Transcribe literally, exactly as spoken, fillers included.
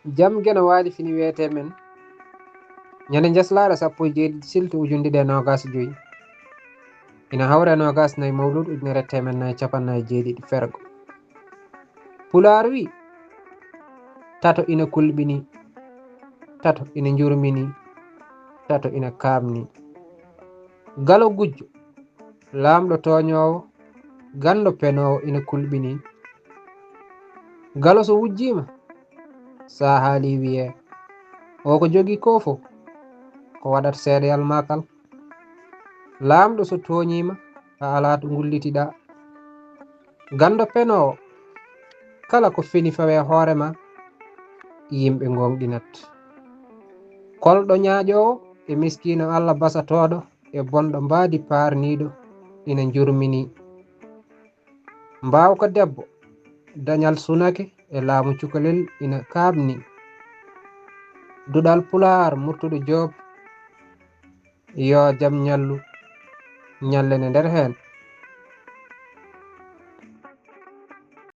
Jam geno waali fini weetee men. Ñande njaslaare sappo e jeeɗiɗi silto ujundiɗe e noogas joyi. Ina hawre noogas nayi mawluud ujunere teemen nayi capannayi jeeɗiɗi fergo. Pulaar wi, tato ina kulɓini, tato ina njurmini, tato ina kaamni. Galo gujjo, laamɗo tooñoowo, ganndo penoowo ina kulɓini. Galo so wujjiima, so a haalii wiyee, o ko jogii ko fof, ko waɗata seedeyal makal. Laamɗo so tooñiima, a alaa to ngullitiɗaa. Ganndo penoowo, kala ko feni fawee hoore ma, yimɓe ngoongɗinat. Kolɗo ñaaƴoowo e miskiino Allah basatooɗo e bonɗo mbaadi paarniiɗo ina njurmini. Mbaawka debbo, dañal sunake e laamu cukalel ina kaaɓni. Duɗal Pulaar, Murtuɗo Joob, yo jam ñallu, ñallene nder heen.